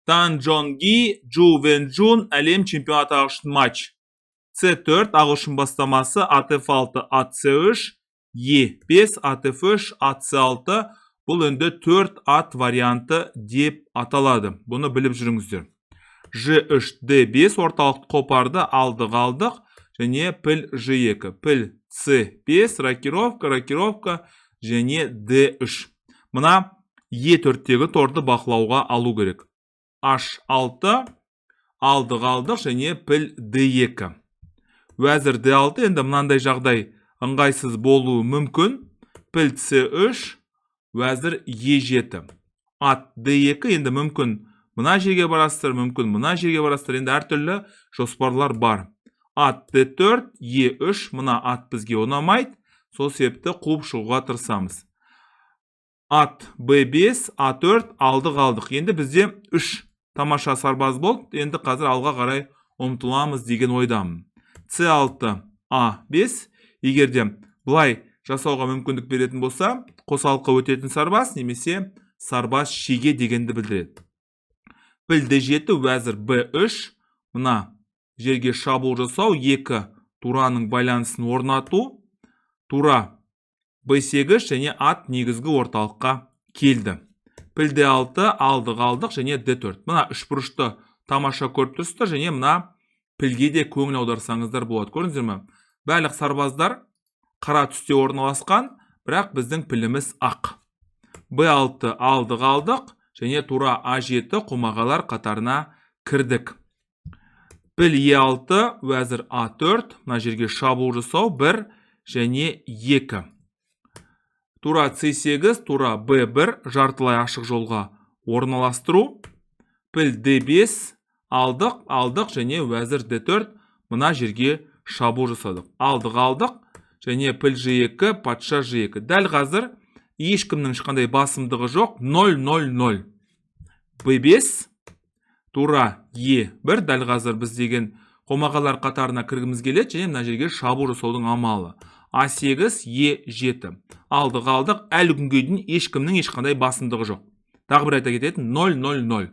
Тан Джонги, Джу Венджун, әлем чемпионаты ағылшын матч. C4 ағылшын бастамасы, ат F6, ат C3, E5, ат F3, ат C6. Бұл енді 4 ат варианты деп аталады. Бұны біліп жүріңіздер. Ж3, D5 орталықты қопарды, алдық, алдық және піл Ж2, піл C5, рокировка, рокировка және D3. Мына Е4-тегі торды бақылауға алу керек. H6, алдық, алдық және піл D2. Уәзір D6, енді мынандай жағдай ыңғайсыз болуы мүмкін. Піл C3, уәзір E7. Ат D2, енді мүмкін мына жерге барасыздар, мүмкін мына жерге барасыздар, енді әртүрлі жоспарлар бар. Ат D4, E3, мына ат бізге ұнамайды, сол себепті қуып шығуға тырысамыз. Ат B5, A4, алдық, алдық. Енді бізде 3 тамаша сарбаз болды. Енді қазір алға қарай ұмтыламыз деген ойдамын. C6, A5, егер де былай жасауға мүмкіндік беретін болса, қосалқы өтетін сарбаз немесе сарбаз шеге дегенді білдіреді. Піл D7, уәзір B3, мына жерге шабуыл жасау, екі тураның байланысын орнату, тура B8 және ат негізгі орталыққа келді. Піл D6, алдық, алдық және D4. Мына үшбұрышты тамаша көріп тұрсыздар және мына пілге де көңіл аударсаңыздар болады. Көрдіңіздер ме? Барлық сарбаздар қара түсте орналасқан, бірақ біздің піліміз ақ. B6, алдық, алдық және тура A7, қомағайлар қатарына кірдік. Піл E6, уәзір A4, мына жерге шабуыл жасау 1 және 2. Тура C8, тура B1, жартылай ашық жолға орналастыру. Піл D5, алдық, алдық және уәзір D4, мына жерге шабуыл жасадық. Алдық, алдық және піл G2, патша G2. Дәл қазір ешкімнің ешқандай басымдығы жоқ. 0-0-0. B5, тура E1, дәл қазір біз деген қомағайлар қатарына кіргіміз келеді және мына жерге шабуыл жасаудың амалы. A8, E7. Алдық, алдық, әлі күнге дейін ешкімнің ешқандай басымдығы жоқ. Тағы бір айта кететін 0-0-0.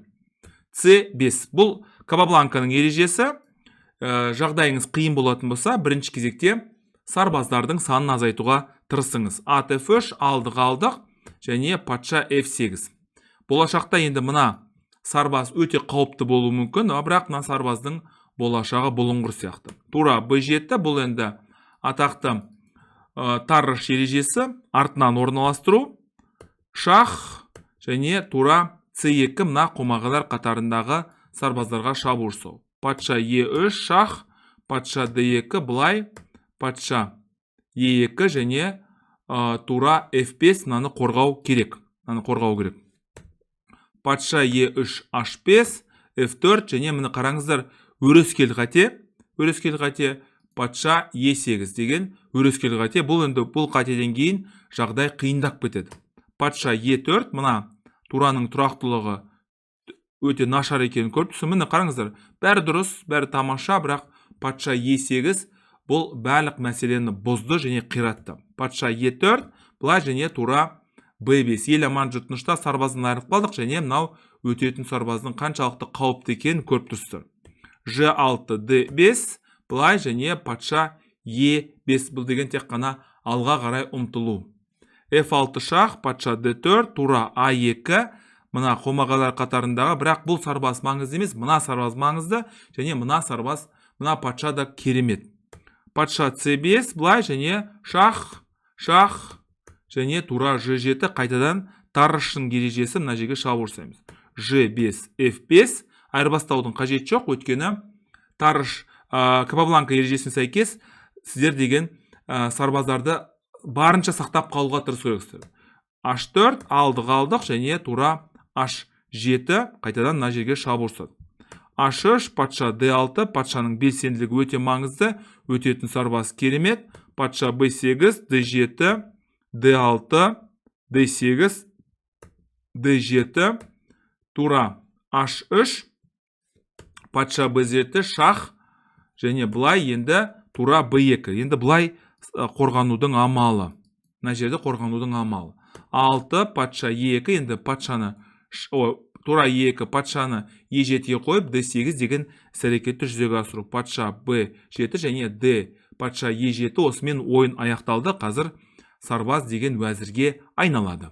C5. Бұл Капабланканың ережесі. Жағдайыңыз қиын болатын болса, бірінші кезекте сарбаздардың санын азайтуға тырысыңыз. Ат F3, алдық, алдық және патша F8. Болашақта енді мына сарбаз өте қауіпті болуы мүмкін, бірақ мына сарбаздың болашағы бұлыңғыр сияқты. Тура B7, бұл енді атақты Тарраш ережесі, артынан орналастыру, шах және тура C2, мына қомағайлар қатарындағы сарбаздарға шабуыл жасау. Патша E3, шах, патша D2, былай, патша E2 және тура F5, мынаны қорғау керек. Мынаны қорғау керек. Патша E3, H5, F4 және міне қараңыздар, өрескел қате, өрескел қате, патша E8 деген өрескел қате. Бұл енді бұл қатеден кейін жағдай қиындап кетеді. Патша E4, мына тураның тұрақтылығы өте нашар екенін көріп тұрсыз. Міне қараңыздар, бәрі дұрыс, бәрі тамаша, бірақ патша E8 бұл барлық мәселені бұзды және қиратты. Патша E4, былай және тура B5. Ел аман, жұрт тынышта сарбаздан айырылып қалдық және мынау өтетін сарбаздың қаншалықты қауіпті екенін көріп тұрсыздар. Ж6, D5, былай және патша E5, бұл деген тек қана алға қарай ұмтылу. F6 шах, патша D4, тура A2, мына қомағайлар қатарындағы, бірақ бұл сарбаз маңызды емес, мына сарбаз маңызды және мына сарбаз, мына патша да керемет. Патша C5, былай және шах, шах және тура Ж7, қайтадан Таррашның ережесі, мына жерге шабуыл жасаймыз. Ж5, F5, айырбастаудың қажеті жоқ, өйткені Тарраш Капабланка ережесіне сәйкес сіздер деген сарбаздарды барынша сақтап қалуға тырысу керексіздер. H4, алдық, алдық және тура H7, қайтадан мына жерге шабуыл жасады. H3, патша D6, патшаның белсенділігі өте маңызды, өтетін сарбаз керемет. Патша B8, D7, D6, D8, D7, тура H3, патша B7, шах және былай енді тура B2. Енді былай қорғанудың амалы. Мына жерде қорғанудың амалы. 6, патша E2, енді патшаны тура Тура e2, патшаны e7-ге қойып, d8 деген іс әрекетті жүзеге асыру. Патша b7 және d патша e7. Осымен ойын аяқталды. Қазір сарбаз деген уәзірге айналады.